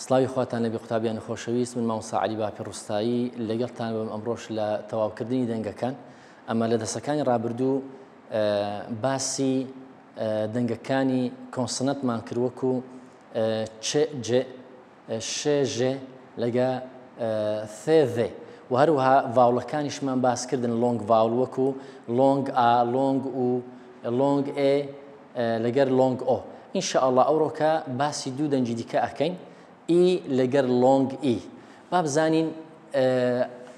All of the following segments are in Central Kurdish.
سڵاوی خواتان لەبی قوتابیانی خۆشەویست من مامۆستا عەلی باپی ڕوستایی لەگەڵتان بم ئەمڕۆش لە تەواوکردنی دەنگەکان ئەمە لە دەسەکانی ڕابردوو باسی دەنگەکانی consonant مان کرد وەکو چ ج ش ژ لەگە ث ذ و هەروەها vowel ەکانیشمان باس کردن long vowel وەکو long a long u long e لەگەر long o ان شاء اللە ئەوڕۆکە باسی دوو دەنگی دیکە ئەکەین E لەگەر long i با بزانین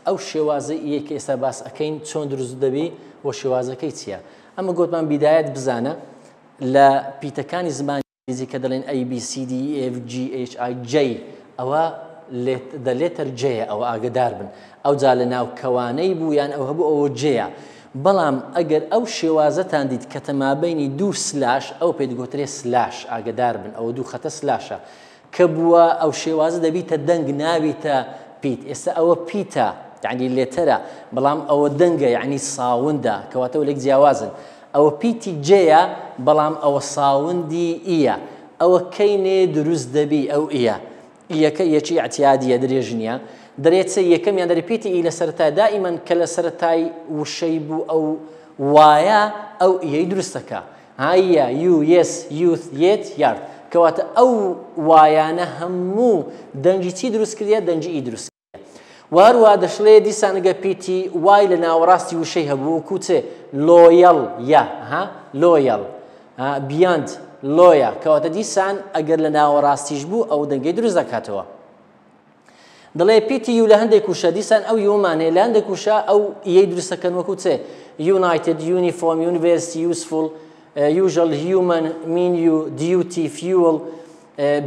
ئەو شێوازە E یە کە ئێستا باس ئەکەین چۆن دروست دەبی و شێوازەکەی چییە ئەمە گۆتمان بیدایەت بزانە لە پیتەکانی زمانی ئینگلیزی کە دەڵێن A B C D E F G H I J ئەوە the letter J یە ئەوە ئاگەدار بن ئەوجا لە ناو کەوانەی بوو یان ئەو هەبوو ئەوە J یە بەڵام ئەگەر ئەو شێوازەتان دیت کەتە مابەینی دوو slash ئەو پێت گۆترێ slash ئاگەدار بن ئەوە دوو خەتە slash ە کە بووە ئەو شێوازە دەبیتە دەنگ نابیتە پیت ئێستا ئەوە پیتە یعنی letter ە بەڵام ئەوە دەنگە یعنی sound ە کەواتە لێک جیاوازن ئەوە پیتی J یە بەڵام ئەوە sound ی E یە ئەوە کەینێ دروست دەبی ئەو E یە E یەکە یەکی ئیعتیادیە درێژ نییە دەرێ چ یەکەمیان دەرێ پیتی E لە سەرەتای دائیمەن کە لە سەرەتای وشەی بوو ئەو وایە ئەو E یەی دروستەکە هایە you yes youth yet yard کەواتە ئەو وایانە هەموو دەنگی چی دروست کردە دەنگی E دروست و هەروەها دەشڵێ دیسان ئەگەر پیتی Y لە ناوەڕاستی وشەی هەبوو وەکوو چ loyal یە ها loyal beyond لۆیە کەواتە دیسان ئەگەر لە ناوەڕاستیش بوو ئەو دەنگەی دروست دەکاتەوە. دەڵێ پیتی U لە هەندێک وشە دیسان ئەو U مان هەیە لە هەندێک وشە ئەو یەی دروست دەکەن وەکوو چ united uniform university useful usual human menu duty fuel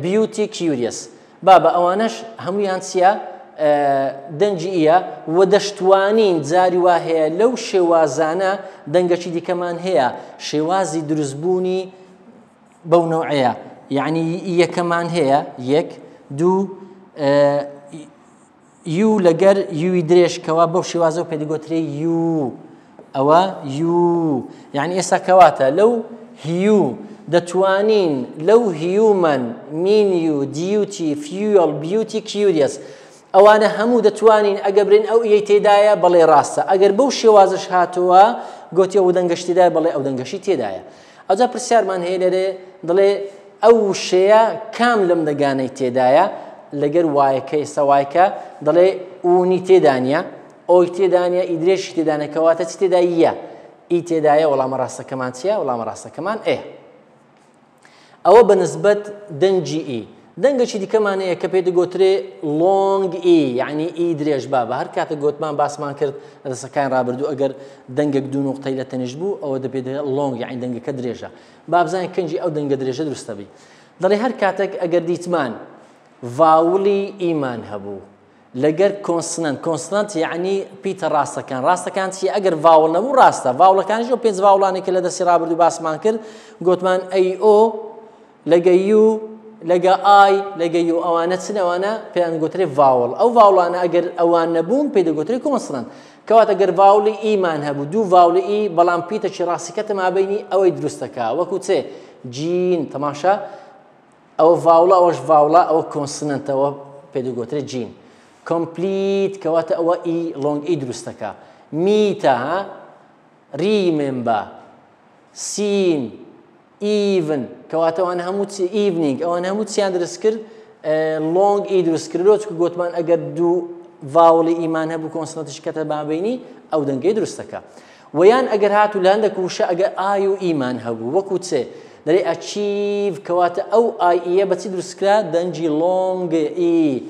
beauty curious بابە ئەوانەش هەموویان چیە دەنگی E یە و دەشتوانین جاری وا هەیە لەو شێوازانە دەنگەکی دیکەمان هەیە شێوازی دروستبوونی بەو نەوعەیە یعنی یەکەمان هەیە یەک دوو U لەگەر U ی درێژ کەوا بەو شێوازە و پێدەگۆترێ U ئەوە U یعنی ئێستا کەواتە لەو هیو دەتوانین لەو human menu duty fuel beauty curious ئەوانە هەموو دەتوانین ئەگە برێن ئەو E یەی تێدایە بەڵێ ڕاستە ئەگەر بەو شێوازش هاتووە گۆتی ئەو دەنگەش تێدایە بەڵێ ئەو دەنگەشی تێدایە ئەوجا پرسیارمان هەیە لێرێ دەڵێ ئەو وشەیە کام لەم دەگانەی تێدایە لەگەر Y ەکە ئێستا Y ەکە دەڵێ ئونی تێدا نییە ئۆی تێدا نییە ئی درێژی تێدا نییە کەواتە چی تێدا یە ئی تێدایە وەڵامە ڕاستەکەمان چییە وەڵامە ڕاستەکەمان ئێ ئەوە بە نسبەت دەنگی E. دەنگێکی دیکەمان هەیە کە پێی دەگۆترێ long E یعنی ئی درێژ بابە هەر کاتێک گۆتمان باسمان کرد لە دەسەکانی ڕابردوو ئەگەر دەنگێک دوو نوقتەی لە تەنیشت بوو ئەوە دەبێت long یعنی دەنگەکە درێژە با بزانین کەنجی ئەو دەنگە درێژە دروستە بی دەڵێ هەر کاتێک ئەگەر دیتمان vowel ی E مان هەبوو لەگەر consonant consonant یەعنی پیتە ڕاستەکان ڕاستەکان چی ئەگەر vowel نەبوو ڕاستە vowel ەکانیش ئەو پێنج vowel انەی کە لە دەستی ڕابردوو باسمان کرد گۆتمان A O لەگە U لەگە I لەگە U ئەوانە چن ئەوانە پێیان گۆترێ vowel ئەو vowel انە ئەگەر ئەوان نەبوون پێی دەگۆترێ consonant کەواتە گەر vowel ی E مان هەبوو دوو vowel ی E بەڵام پیتەکی ڕاستی کەتە مابینی ئەوەی دروستەکە وەکو چێ gene تەماشا ئەوە vowel ە ئەوەش vowel ە ئەوە consonant ە ئەوە پێ دەگۆترێ gene complete کەواتە ئەوە E long E دروستەکە meet ە ها remember scene even کەواتە ئەوان هەموو چی evening ئەوان هەموو چیان دروست کرد long E دروست کرد چکە گوتمان ئەگەر دوو vowel ی E مان هەبوو consonant یش کەتە مابینی ئەو دەنگەی دروستەکە وە یان ئەگەر هاتوو لە هەندێک وشە ئەگەر I و E مان هەبوو وەکو چێ دەرێ achieve کەواتە ئەو I E یە بەچی دروستکرا دەنگی long E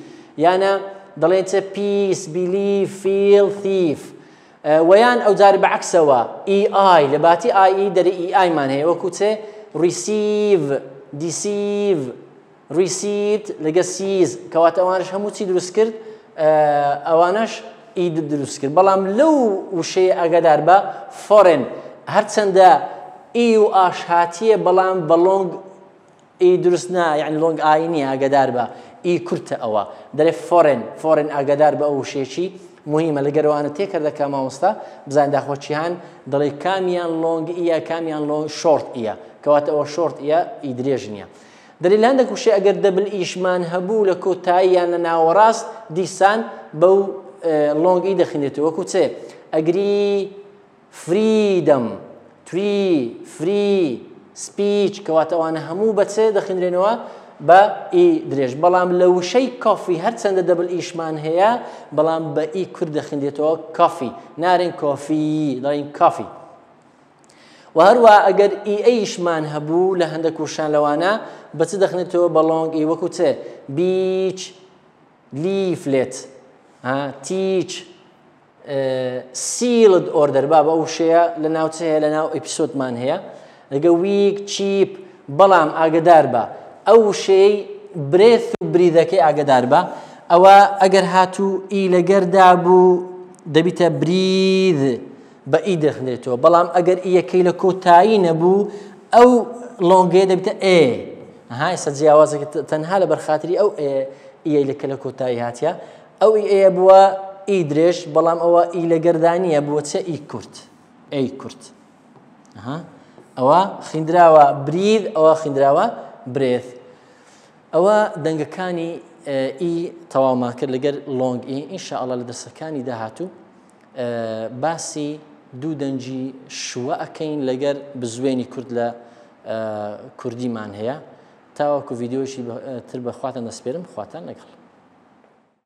یانە دەڵێن چە peace believe feel thief وەیان ئەو جاری بەعکسەوە E I لە باتی I E دەرێ E I مان هەیە وەکو چێ receive deceive receipt لەگە seize کەواتە ئەوانش هەموو چی دروست کرد ئەوانەش E دروست کرد بەڵام لەو وشەیە ئاگادار بە foreign هەرچەندە E و ئاش هاتیە بەڵام بە long E دروست نا یعنی long I نییە ئاگادار بە ئی کورتە ئەوە دەرێ foreign foreign ئاگادار بە ئەو وشەیەکی مهمە لەگەروانە تێکەر دەکا مامۆستا بزان داخۆ چیان دەڵێ کامیان long E یە کامیان long short E یە کەواتە ئەوە short E یە ئی درێژ نییە. دەرێ لە هەندێک وشەی ئەگەر double E شمان هەبوو لە کۆتایی یان لە ناوەڕاست دیسان بەو long E دەخینێتەوە وەکو چێ agree freedom tree free speech کەواتە ئەوانە هەموو بە چێ دەخینرێنەوە بە ئی درێژ بەڵام لە وشەی coffee هەرچەندە double E شمان هەیە بەڵام بە ئی کورت دەخیندێتەوە coffee نارێن کۆفی دەڵێن coffee و هەروە ئەگەر ئی ئەیشمان هەبوو لە هەندێک وشان لەوانە بە چ دەخنێتەوە بە long E وەکو چێ beach leaflet teach sealed order بابە ئەو وشەیە لە ناوچە هەیە لە ناو episode مان هەیە لەگە week cheap بەڵام ئاگدار بە ئەو وشەیەی breath و breathe ەکەی ئاگدار بە ئەوە ئەگەر هاتوو E لەگەردا بوو دەبیتە breathe بە ئی دەخنێتەوە بەڵام ئەگەر ئیەکەی لە کۆتایی نەبوو ئەو long ەیە دەبیتە ئێ ها ئێستا جیاوازەکە تەنها لە بەرخاتری ئەو ئیەی لە کە لە کۆتایی هاتیە ئەو ئی ئەیە بووە ئی درێژ بەڵام ئەوە ئی لە گەردانیە بووە چە ئی کورت ئەی کورت ئەوە خیندراوە breathe ئەوە خیندراوە breath ئەوە دەنگەکانی ئی تەواومان کرد لەگەر long E ئینشاءڵە لە دەرسەکانی داهاتوو باسی دوو دەنگی schwa ئەکەین لەگەر بزوێنی کورد لە کوردیمان هەیە تاوەکو ڤیددیوشی تر بە خواتان دەسپێرم خواتان لەگەڵ.